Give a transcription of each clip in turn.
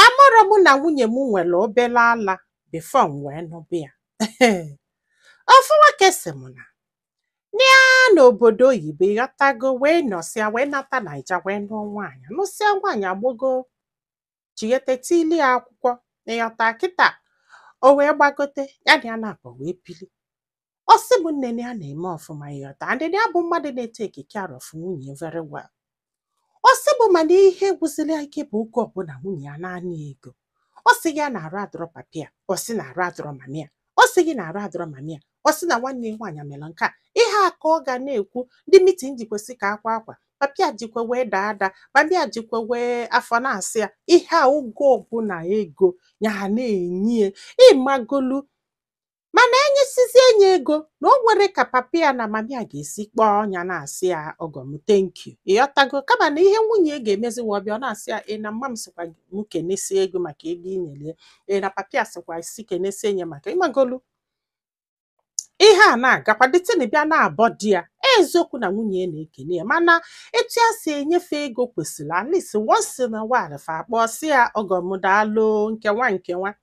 Amarọ m na nwunye m nwere obele ala before m wee nụba ya. Ofu nwoke sị m na ya n'obodo oyibo, ịghọtago, wee nọsịa wee nata Naija wee nụọ nwaanyị, nụsịa nwaanyị, agbogo chighete tili ya akwụkwọ, ịghọta kịta, o wee gbagote ya na ya na-abụ wee bili. Ọ sị m, nne, na ya na-eme ọfụma, ịghọta, and ya bụ mmadụ na-etake care of nwunye very well. Ọ sị bụ, mana ihe gwụsịrị ya ike bụ oge ọbụla nwunye ya naanị ego. Ọ sị ya na-arụ adọrọ papa ya, ọ sị na-arụ adọrọ mummy ya, ọ sị gị na-arụ adọrọ mummy ya, ọ sị na nwanne ya nwaanyị mere nke a. Ihe a ka ọ ga na-ekwu. Ndị meeting jikwesị ka akwa akwa papa ya jikwa wee daa ada, mummy ya jikwa wee afọ na-asị ya ihe a. Oge ọbụla ego ya na-enye ịmagolu, mana enyesizie enye ego na o nwere ka papa ya na mummy ya ga-esi kpọọ ọnya na-asị ya, "Ọgọ m, thank you," ịghọtago? Kama na ihe nwunye ga-emezi wa ọbịa, ọ na-asị ya, "Ị na mma m sịkwa m kenesie ego maka ego inyelie ị, na papa ya sịkwa si kenesie nye maka ịmagolu." Ihe a na-agakwa dịtịnị bịa na-abọ di ya. Eziokwu na nwunye ya na-ekene ya, mana etu ya si enyefe ego kwesịrị at least once in a while fa akpọọ sị ya, "Ọgọ m, daalụ," nkewa nkewa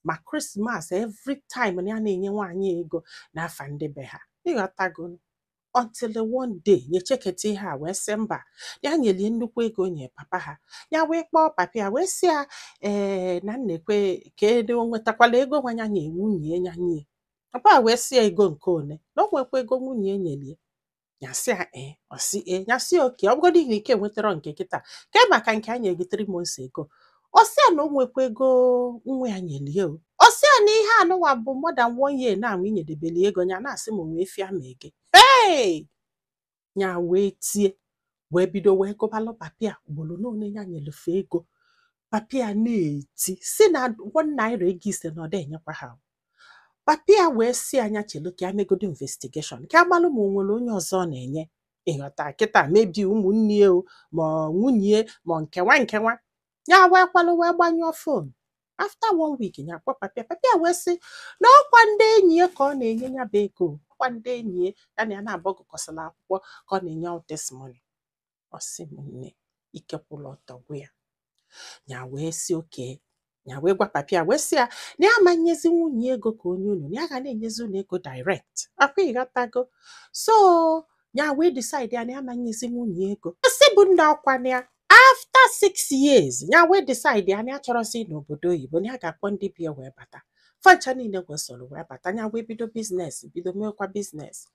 ma Christmas, every time na ya na-enye nwaanyị ego n'afa ndị be ha, ịghọtago? Until one day nyecheketa ihe a wee sị mba, ya nyelie nnukwu ego nye papa ha. Ya wee kpọọ papa ya wee sị ya, ee, na nnekwe ka ede o nwetakwala ego nwa ya nye nwunye ya nye papa ya. Wee sị ya, ego nke one na o nwekwa ego nwunye ya nyelie ya? Sị ya ee. Ọ sị ee. Ya sị oke ọ bụgodị na ike nwetara nke kịta ke maka nke a nye gị 3 months ago. Ọ sị ya na o nwekwa ego nwa ya nyelie o. Ọ sị ya na ihe anụnwa bụ more than one year na anwụ inyedebeli ego ya, na-asị ma onwee fịa ma ege. Hey! Ya wee tie wee bido wee gụbalụ papa ya ugboro n'one ya nyelefe ego. Papa ya na-eti si na ₦1 ego 5 na ọ da enyekwa ha. Papa ya wee sị anya chelu ka ya megodo investigation ka amalụ ma o nwere onye ọzọ ọ na-enye, ịghọta kịta, mebi ụmụnne ya o, ma ọ nwunye ma ọ nkewa nkewa. Ya wee kwalụ wee gbanyụọ phone. After one week, ya kpọ papa ya. Papa ya wee sị na ọkwa ndị enyi ya ka ọ na-enye ya bụ ego, ọkwa ndị enyi ya ya na ya na-abụ gụkọsịrị akwụkwọ ka ọ na-enye all this money. Ọ sị m, nne, ike kwụrụ ọtọ gwụ ya. Ya wee sị oke ya wee gwa papa ya wee sị ya na ya ama nyezi nwunye ego ka onye unu, na ya ga na-enyezi unu ego direct akwa, ịghọtago? So ya wee decide ya na ya ama nyezi nwunye ego. Sị bụ nna, ọkwa na ya after 6 years ya wee decide ya na ya chọrọzi n'obodo oyibo, na ya ga-akpọ ndị bịa wee bata fancha niile kwesịrị wee bata. Ya wee bido business, bido mewekwa business.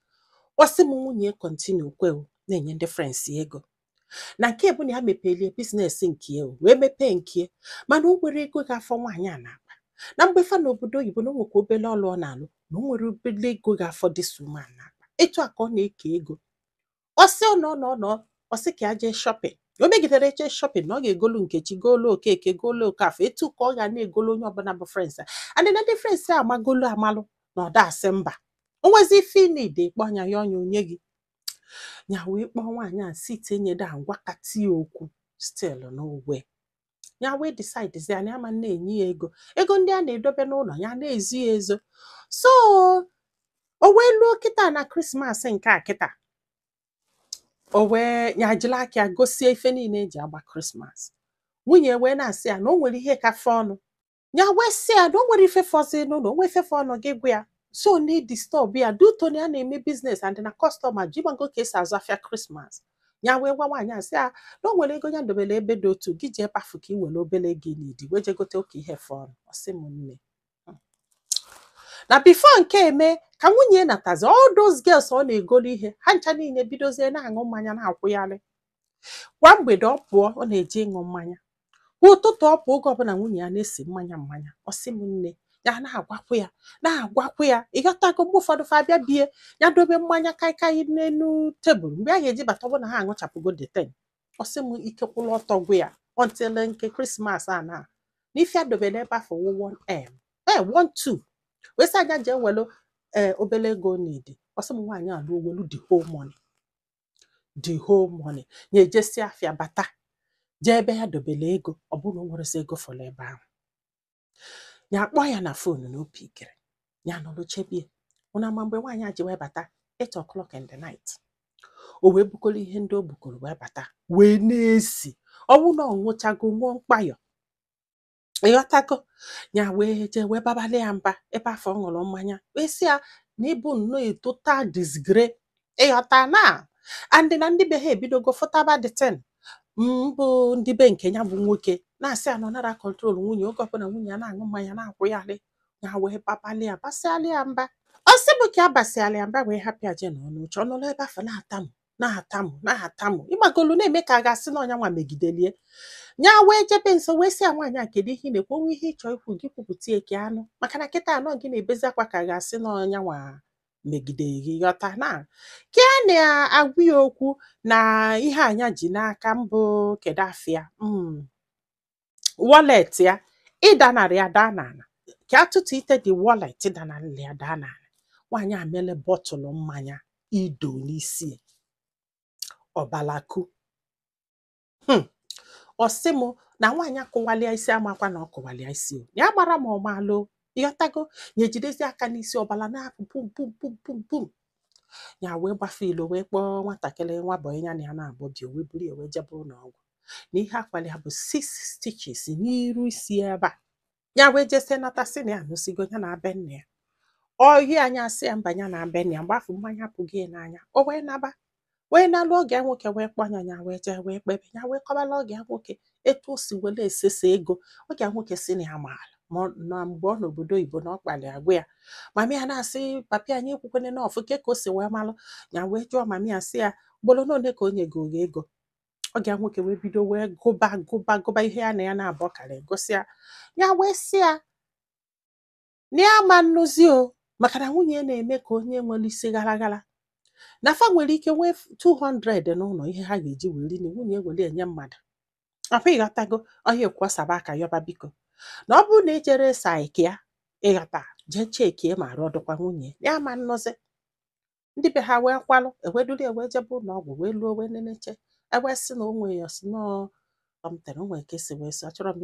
Ọ sị m, nwunye continue kwe na-enye ndị friends ego, na nke bụ na ya mepelie business nke ya, o wee mepee nke, mana o nwere ego ga-afọ nwaanyị a na-akpa na mgbe fa n'obodo oyibo, na o nwekwa obele ọlụ ọ na-alụ, na o nwere obele ego ga-afọ this woman na-akpa. Etu a ka ọ na-eke ego. Ọ sị ọ nọ nọ nọ, ọ sị ka ya jee shopping. O megidere jee shopping, na ọ ga-egolu Nkechi, golu Okeke, golu Okafọ. Etu ka ọ ga na-egolu onye ọbụla bụ friends ya, and na ndị friends ya amagolu amalụ na ọ da asị mba. O nwezi ife ị na-ede kpọ anya ya ọnya onye gị. Ya wee kpọọ nwaanyị a si tinye da gwakati ya okwu still n'ogwe. Ya wee decide ya na ya ma na-enye ya ego, ego ndị a na-edobe n'ụlọ ya na-ezu ya ezo. So o wee luo kịta na Christmas nke a kịta, o wee ya jiri aka ya gosie ife niile eji agba Christmas. Nwunye wee na-asị ya na o nwere ihe kafe ọnụ. Ya wee sị ya na o nwere ife fọzi n'ụlọ, o nwee ife fọ ọnụ gị gwa ya. So na disturb ya duto na ya na-eme business and na customer ji gbago ka esi azụ afịa Christmas. Ya wee gwa nwaanyị a sị ya na o nwere ego ya dobere ebe dị otu gị jee kpafu ka ị were obere ego ị n'idi wee jee gote oke ihe fọ ọnụ. Ọ sị m, nne, na before nke eme ka nwunye natazi, all those girls ọ na-egolu ihe ha ncha niile bidozie na-aṅụ mmanya na-akwụgharị. Kwa mgbede ọ pụọ, ọ na-eje ịṅụ mmanya. Kwa ụtụtụ ọ pụọ, oge ọbụla nwunye ya na-esi mmanya mmanya. Ọ sị m, nne, ya na-agwakwu ya, na-agwakwu ya, ịghọtago? Mgbe ụfọdụ fa abịa bie ya dobe mmanya kaikai n'elu tebụl, mgbe a ga-eji bata, ọ bụ na ha aṅụchapụgo the ten. Ọ sị m, ike kwụrụ ọtọ gwụ ya until nke Christmas a na n'ife a dobere ebe afọ wụ 1m ee 12 wee sị anya jee welu ee obere ego n'idi. Ọ sị m, nwaanyị a ruo welu the whole money, the whole money. Ya ejesi afịa bata, jee ebe ya dobere ego, ọ bụrụ na o nwerezi ego fọrọ ebe ahụ. Ya akpọ ya na phone na opi ikere ya nọrọ chebie ụna. Ma mgbe nwaanyị a ji wee bata 8 o'clock in the night, o wee bukọrọ ihe ndị o bukọrọ wee bata wee na-esi ọnwụ na ọ ṅụchago ṅụọ mkpayọ. Ịghọtago? Ya wee jee wee babalị ya mba ebe afọ ọ ṅụrụ mmanya, wee sị ya na ịbụ nnọọ a total disgrace. Ịghọta na and na ndị be ha ebidogo fụtaba the thing mbụ, ndị be nke ya bụ nwoke na-asị ya na ọ nara control nwunye oge ọbụla nwunye ya na-aṅụ mmanya na-akwụghalị. Ya wee babalị ya, basịalị ya mba. Ọ sị bụ ka a basịalị ya mba, wee hapụ ya jee nọ n'oche. Ọ nọrọ ebe afọ na-atamụ, na-atamụ, na-atamụ, ịgbagolu na-eme ka a ga-asị na ọnya nwa megidelie ya. Wee jebe nso wee sị ya, "Nwaanyị a, kedu ihe ị na-ekwu? Onwe ihe ịchọ ikwu, gị kwupụta ya ka anụ, maka na kịta anọ gị na-ebezi akwa ka a ga-asị na ọnya nwa megide gị." Ghọta na ka a na-agwa ya okwu na ihe anya ji n'aka mbụ, kedu afịa wallet ya ịdanarị ya daa n'ala, ka atụtụ ite dị wallet danarị ya daa n'ala. Nwaanyị a mele bottle mmanya ido n'isi ya, ọbalaku. Ọ sị m na nwaanyị akụwalịa isi, amakwa na ọ kụwalịa isi o ya gbara ma ọmalụ. Ịghọtago? Ya ejidezi aka n'isi, ọbala na-apụ pum pum pum pum pum. Ya wee gbafe ilo, wee kpọọ nwatakịrị nwa boy ya na ya na-abụ bi, o wee buru ya wee jebe ụlọ ọgwụ, na ihe akwali ya bụ six stitches n'iru isi ebe a. Ya wee jesie nata, sị na ya anụsigo, ya na be nna ya. Oyi anya asị ya mba, ya na be nna ya. Mgbe afọ mmanya apụghị ya n'anya, o wee naba, wee nalụ oge ya nwoke wee kpọọ ya. Ya wee jee wee kpebe ya, wee kọbala oge ya nwoke etu o si were esesa ego. Oge ya nwoke si na ya maara ma na mgbe ọ n'obodo oyibo na ọ kpali agwa ya. Mami ya na-asị papi anyị ekwukwene na ọfụ ke ka o si wee malụ. Ya wee jụọ mami ya, sị ya ugboro n'ole ka o nyego ya ego. Oge ya nwoke wee bido wee gụba gụba gụba ihe ya na ya na-abụ kara egosi ya. Ya wee sị ya na ya ama nnụzi o, maka na nwunye ya na-eme ka onye nwere isi gara gara, na fa nwere ike nwee 200 n'ụlọ ihe ha ga-eji wee ri, na nwunye were enye mmadụ ọkwa. Ịghọtago? Ọhịa ekwosaba aka yọba biko, na ọ bụrụ na ejere psych ya, ịghọta, jee chekie ma arụ ọdụkwa nwunye ya ama nnụzi. Ndị be ha wee kwalụ, eweduru ya wee jebe ụlọ ọgwụ, wee luo wee neneche, ewee sị na o nwee ya, sị nọọ something o nwere ka esi wee sị achọrọ m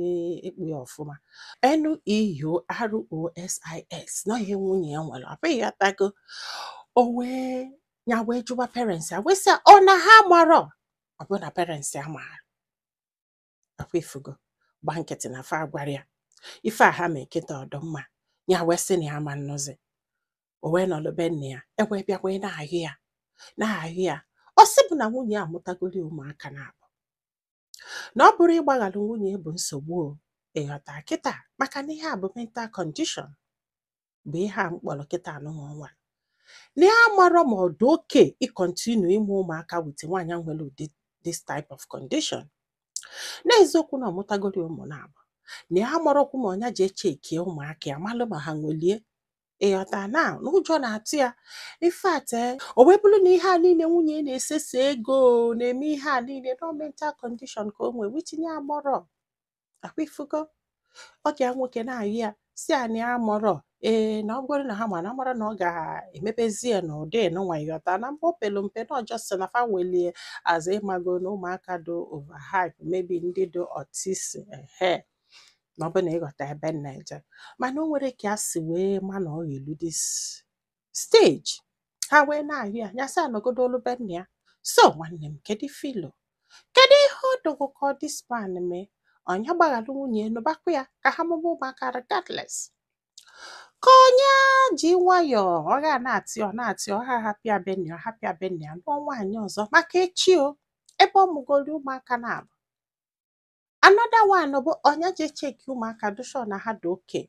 ịkpụ ya ọfụma, neurosis na ihe nwunye ya nwere. Ọ bụghị? Ịghọtago? O wee ya wee jụwa parents ya, wee sị ya, ọ na ha marọ? Ọ bụrụ na parents ya maara akwa ifugo gba nkịtị na fa gwara ya ife a ha mee kịta ọdụmma. Ya wee sị na ya ama nnụzi. O wee nọrọ be nne ya, ewee bịa wee na-ahụ ya, na-ahụ ya. Ọ sị bụ na nwunye ya amụtagori ụmụaka na-abụ, na ọ bụrụ ịgbaghalụ nwunye bụ nsogbu o. Ịghọta kịta? Maka na ihe a bụ mental condition bụ ihe a mkpọrọ kịta anụnwa nwa, na ya amarọ ma ọ dị oke ị continue ịmụ ụmụaka with nwaanyị nwere ụdị this type of condition. N'eziokwu na ọmụtagori ụmụ na-abụ, na ya amarọkwu ma ọnya ji echekie ụmụaka ya malụ ma ha nwelie. Ịghọta na ụjọ na-atụ ya. In fact, o wee bụrụ na ihe a niile nwunye na-esesa ego na-eme, ihe a niile no mental condition ka o nwee witinye agbọrọ akwa ifugo. Ọ ga nwoke na-ayị ya, si ya na ya amọrọ ee, na ọ bụrụ na ha ma na amara na ọ ga-emepezi ya n'ụdị nụnwa. Ịghọta na mgbe o pelu mpe na ọjọọ si na fa welie azụ, ịmago na ụmụaka do overhype, maybe ndị do autism ehe, na ọ bụ na ịghọta ebe m na-eje. Mana o nwere ka a si wee ma na ọ ga-elu this stage. Ha wee na-ayụ ya, ya sị anọgodo olu be nna ya. So nwanne m, kedu filo, kedu ihe ọ dogo ka ọ this man mee? Ọnya gbaghalụ nwunye, nụbakwa ya ka ha mụba ụmụaka regardless, ka onye ji nwayọọ ọ ga na-atị, ọ na-atị, ọ ha hapụ ya be nna ya, ọ hapụ ya be nna ya, lụọ nwaanyị ọzọ maka echi o, ebe ọ mụgoro ụmụaka na-abụ. Another one bụ ọnya ji echeki ụmụaka do sure na ha dị oke.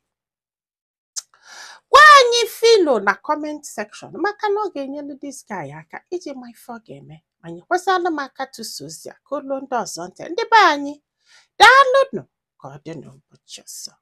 Gwa anyị filo na comment section, maka na ọ ga-enyelu this guy aka iji ma ife ọ ga-eme. Ma nyekwasịalụ m aka tụso ozi a ka olu ndị ọzọ ntị. Ndị be anyị, daalụnụ. Ka ọ dị n'ụbọchị ọzọ.